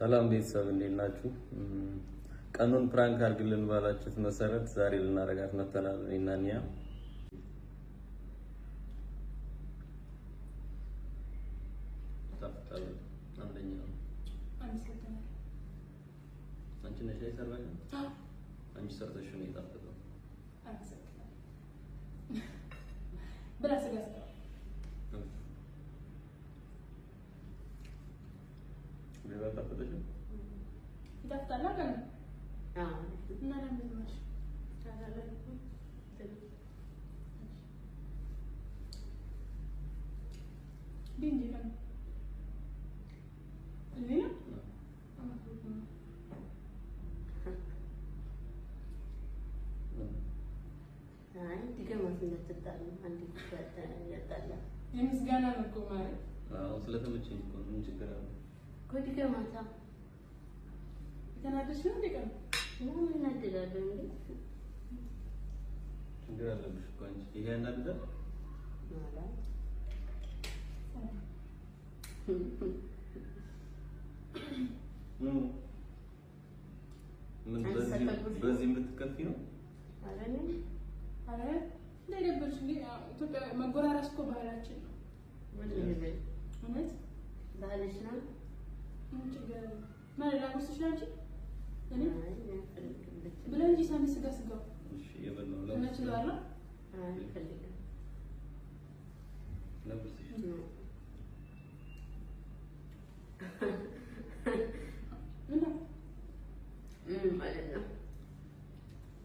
ሰላም ቤተሰብ፣ እንዴት ናችሁ? ቀኑን prank አድርግልን ባላችሁት መሰረት ዛሬ ልናረጋት መተናል። እኔና ኒያ። ይጣፍጣል። አንደኛ ነው። አመሰግናለሁ። አንቺ ነሽ የሰራሽው? አንቺ ሰርተሽ ነው የጣፈጠው። አመሰግናለሁ። ብላ፣ ስጋ ስጋ። ሌላ አልጣፈጠሽም? ይጣፍጣል ቀኑ እና ለምን ዝም አልሽ? እንጂ ቀኑ እዚህ ነው። አመሰግናለሁ። አይ፣ ድገማት፣ እንዳትጣሉ። አንድ ያጣላ። የምስጋና ነው እኮ ማለት። አዎ፣ ስለተመቸኝ እኮ ነው። ምን ችግር አለ? እኮ ድገማታ። የተናደድሽ ነው እንዴ ቀኑ? ለምን እናደዳለሁ እንዴ? ችግር አለብሽ እኮ አንቺ። ይሄ ያናድዳል? ኧረ። ምን ምን በዚህ በዚህ የምትከፊ ነው? ኧረ እኔ ኧረ እንዳይደብርሽ እንዴ፣ ኢትዮጵያ መጎራረስ እኮ ባህላችን ነው። ምን ይበል? እውነት። ባህልሽ ነው። ምን ችግር አለ? ማለት ላጉርስሽ አንቺ እኔ አይ፣ እኔ አልፈልግም። ብቻ ብላ እንጂ ሳሚ፣ ስጋ ስጋው። እሺ፣ እየበላሁ ነው። እመችለዋለሁ። አይ፣ አልፈልግም። ላጉርስሽ። ምን ነው? ምን ማለት ነው?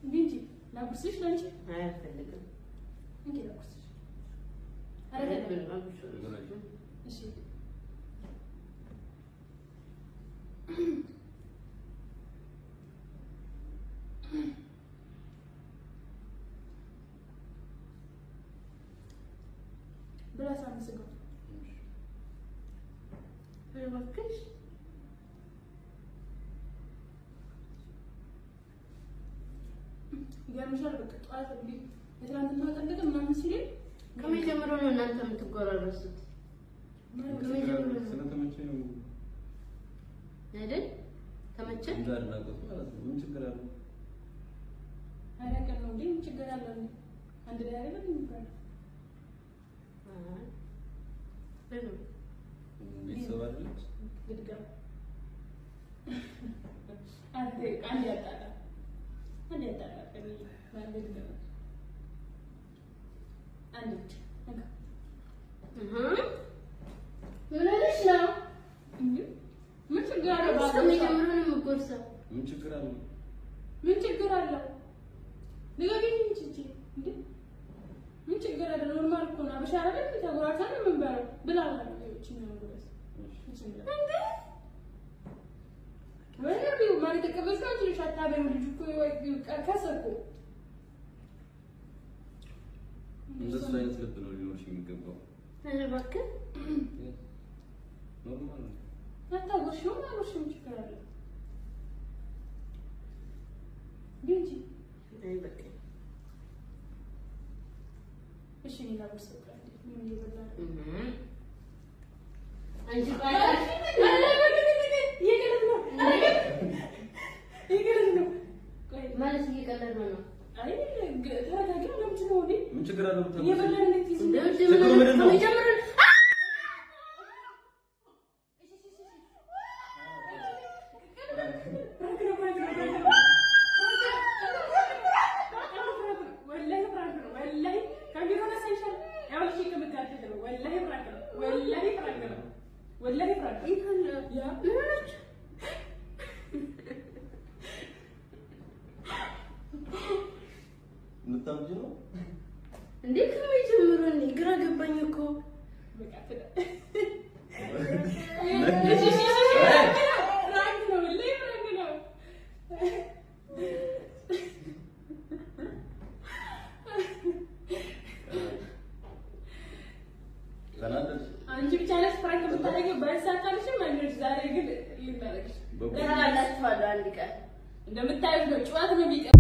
እንዴ እንጂ ላጉርስሽ ለአንቺ። አይ፣ አልፈልግም። እንዴ፣ ላጉርስሽ። ኧረ ተይ። እሺ። ብላ ሳሚ ስጋው። ኧረ እባክሽ። ይገርምሻል። በቃ ጠዋት እንዴ የትናንትና ቀን ምናምን ሲለኝ ከመጀመሪያው ነው እናንተ የምትጎራረሱት? ከመጀመሪያው ነው። ስለተመቸኝ ነው። አይደል? ተመቸ? እንደ አድናቆት ማለት ነው። ምን ችግር አለው? ኧረ ቀን ነው እንዴ፣ ምን ችግር አለው? እንዴ አንድ ላይ አይደለም የሚባለው? አይ፣ ብሉ። ቤተሰብ አይደለች? ልድገም። አንድ አንድ ያጣላ፣ አንድ ያጣላ። ቀን ማለት ልድገም። አንድ ብቻ እንካ። እህ፣ ምን ሆነሽ ነው? እንዴ ምን ችግር አለው? ከመጀመሪያው ነው የምጎርሰው። ምን ችግር አለው? ምን ችግር አለው? ንገሪኝ እንጂ እንጂ እንዴ ምን ችግር አለው? Normal እኮ ነው። አበሻ አይደል? ተጎራርተን ነው የምንበላው። ብላ ብላ፣ እቺን ነው ጉረስ። እቺን ብላ። እንዴ። ወይ ቢው ማለት ተቀበልሽ አንቺ ነሽ። አታበይው፣ ልጁ እኮ ከሰ እኮ። እንደሱ አይነት ልብ ነው ሊኖርሽ የሚገባው። ኧረ እባክህ። Normal ነው። አታጎርሺውም? አጎርሺውም ችግር አለው? ቢው እንጂ። አይ፣ በቃ። እሺ፣ እኔ ላጉርስ። በቃ እንዴ ምን እየበላ ነው? እህ፣ አንቺ ቆይ። እየቀለድን ነው። እየቀለድን ነው። ቆይ። ማለት እየቀለድን ነው። አይ፣ ተረጋጊ። ለምንድን ነው እንዴ? ምን ችግር አለው? እየበላን እንዴት ይዝ እንዴ? ችግሩ ምንድን ነው? ከመጀመሪያው። Prank ነው፣ prank ነው፣ prank ነው። ወላሂ prank ነው። ወላሂ ካሜራውን አሳይሻለሁ። ያው ልጅ ከምታደርግ ነው። ወላሂ prank ነው። ወላሂ prank ነው። ወላሂ prank ነው። ያ። ምን ሆናችሁ? የምታምጂ ነው? እንዴ፣ ከመጀመሪያው እኔ ግራ ገባኝ እኮ። በቃ እሺ፣ እሺ፣ እሺ፣ prank ነው። ወላሂ prank ነው። ተናደድሽ? አንቺ ብቻ ነሽ prank የምታደርጊው። ባይሳካልሽም አይኖርሽ። ዛሬ ግን ልናደርግሽ እሰራላችኋለሁ አንድ ቀን። እንደምታዩት ነው። ጨዋታ ነው የሚቀር።